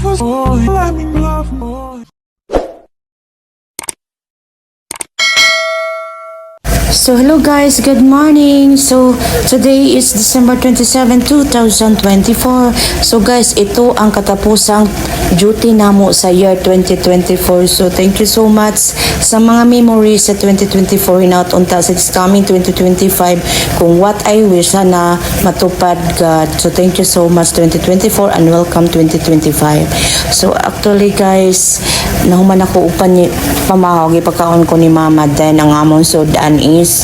Let me love more. So hello guys, good morning. So today is December 27, 2024. So guys, ito ang katapusang duty namo sa year 2024. So thank you so much sa mga memories sa 2024, hinaut unta sa this coming 2025 kung what I wish sana matupad God. So thank you so much, 2024, and welcome 2025. So actually guys, nahuman ako upan ni pamahaw, gipakaon ko ni mama, then ang among sudan is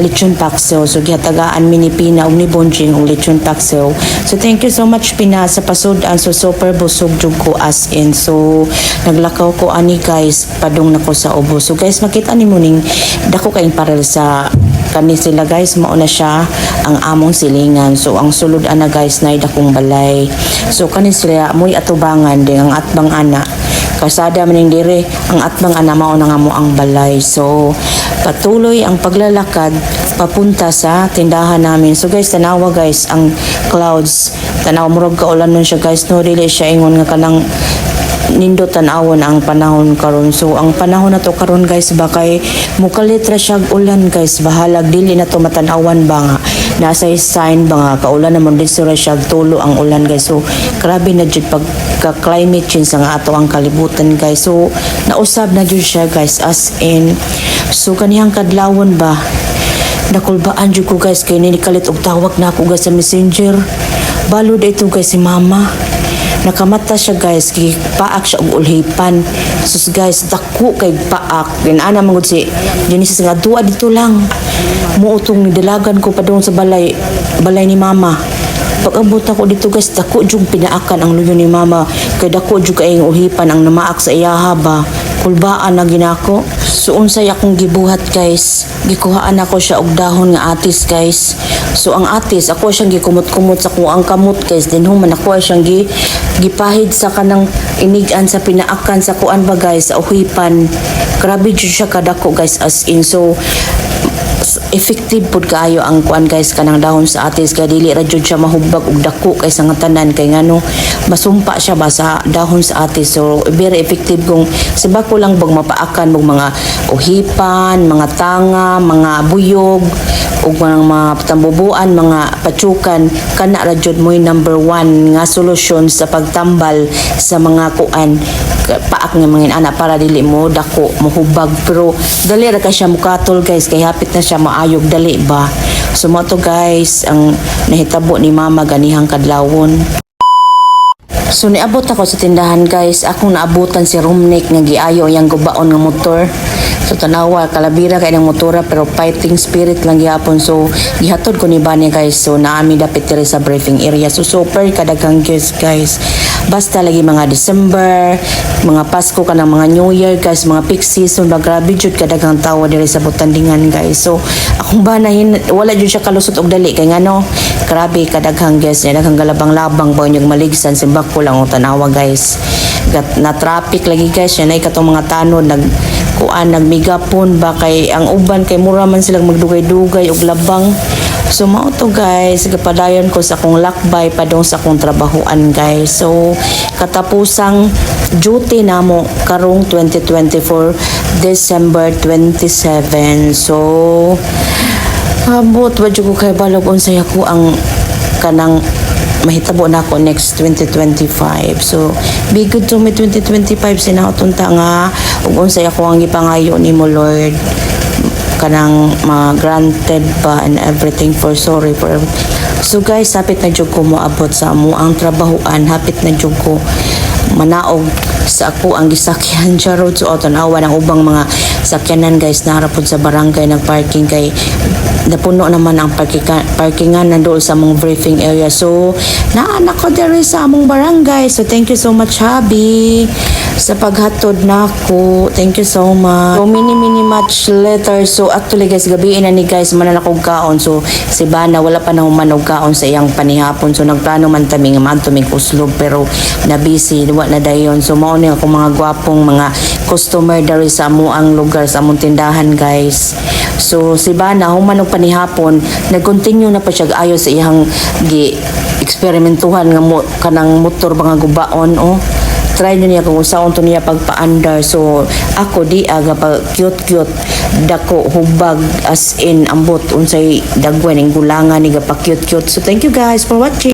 lechon paksiw. So gihatagaan mi ni Pina ug ni Bonjing og lechon paksiw. So thank you so much, Pina, sa pasudan. So super busog jud ko, as in. So naglakaw ko ani guys, padung nako sa ubo. So guys, makita nimo ning dako kayong parel sa kani sila guys, mao na siya ang among silingan. So ang sulod ana guys, nay dakong balay. So kani sila moy atubangan din ang atbang ana, kasada man ning dire ang atbang ana, mao na nga mo ang balay. So patuloy ang paglalakad papunta sa tindahan namin. So guys, tanawa guys ang clouds, tanaw, murag kaulan nun siya guys, no? Dili siya ingon nga kanang nindot tan-awon ang panahon karon. So ang panahon na to karon guys ba, kay mukalit ra siya og ulan guys, bahalag dili na to matan-awan ba nga nasa sign ba nga kaulan naman dito ra siya tulo ang ulan guys. So grabe na jud pagka climate change ang ato ang kalibutan guys. So nausab na jud siya guys, as in. So kanihang kadlawon ba, nakulbaan jud ko guys kay nikalit og tawag na ako guys sa Messenger. Balod ito guys, si mama. Nakamata siya guys, paak siya og ulhipan. Sus guys, dako kay paak. Ginana man gud si Genesis nga duwa dito lang. Muutong nidalagan ko padung sa balay, balay ni mama. Pag abot ako dito guys, dako jug pinaakan ang luyo ni mama. Kay dako jug kay ulhipan ang namaak sa iyaha ba. Kulbaan na ginako. So unsay akong gibuhat guys, gikuhaan ako siya og dahon nga atis guys. So ang atis ako siyang gikumot-kumot sa kuang kamot guys. Then human ako siyang gipahid sa kanang inigan sa pinaakan sa kuan ba guys, sa uhipan. Grabe jud siya kadako guys, as in. So effective pud kaayo ang kuan guys, kanang dahon sa atis, kay dili ra jud siya mahubag og dako kay sa nga tanan, kay ngano masumpa siya ba sa dahon sa atis. So very effective kung sa bako lang bag mapaakan og mga uhipan, mga tanga, mga buyog ug mga tambubuan, mga patsukan. Kana ra jud mo'y number one nga solusyon sa pagtambal sa mga kuan, paak nga mga ana, para dili mo dako mohubag. Pero dali ra ka siya mukatol guys, kay hapit na siya maayog dali ba. So mo to guys ang nahitabo ni mama ganihang kadlawon. So niabot ako sa tindahan guys, akong naabutan si Romnick nga giayo iyang gubaon nga motor. So tanawa, kalabira kay ng motora, pero fighting spirit lang gihapon. So gihatod ko ni Bani guys. So naami dapit diri sa briefing area. So super kadaghang guys guys. Basta lagi mga December, mga Pasko kanang mga New Year guys, mga peak season ba, grabe jud kadaghang tawo diri sa Butandingan guys. So akong bana wala jud siya kalusot og dali kay ngano grabe kadaghang guys, daghang galabang-labang ba yung maligsan simbak ko lang og tanawa guys. Gat, na traffic lagi guys, yan ay katong mga tanod nag kuan, nagmigapon ba, kay ang uban kay mura man silang magdugay-dugay og labang. So mao to guys, gapadayon ko sa akong lakbay padung sa akong trabahoan guys. So katapusang duty namo karong 2024 December 27. So ambot, wa jud ko kay balog unsay ako ang kanang mahitabo na ako next 2025. So, be good to me 2025, sinaot unta nga ug unsay ako ang gipangayo nimo Lord, kanang ma-granted ba and everything, for sorry for everything. So guys, hapit na jud ko moabot sa amo ang trabahoan, hapit na jud ko manaog sa ako ang gisakyan. Charot. So tanawa ng ubang mga sakyanan guys, naara pod sa barangay nagparking kay napuno naman ang parkingan nandoon sa among briefing area. So naan ako diri sa among barangay. So thank you so much, hubby, sa paghatod nako. Thank you so much. So many many much later. So actually guys, gabi na ni guys, manan akong kaon. So si Bana wala pa na human og kaon sa iyang panihapon. So nagplano man tami nga maadto mig Oslob, pero na busy, wa na dayon. So mao ni akong mga gwapong mga customer diri sa amo ang lugar, sa among tindahan guys. So si Bana human og panihapon, nag-continue na pa siya ayo sa iyang gi eksperimentuhan nga mo, kanang motor mga gubaon oh. Try nyo niya kung unsaon to niya pagpaandar. So ako di aga pa cute cute, dako, hubag, as in ambot unsay dagway ning gulangan ni, pa cute cute. So thank you guys for watching.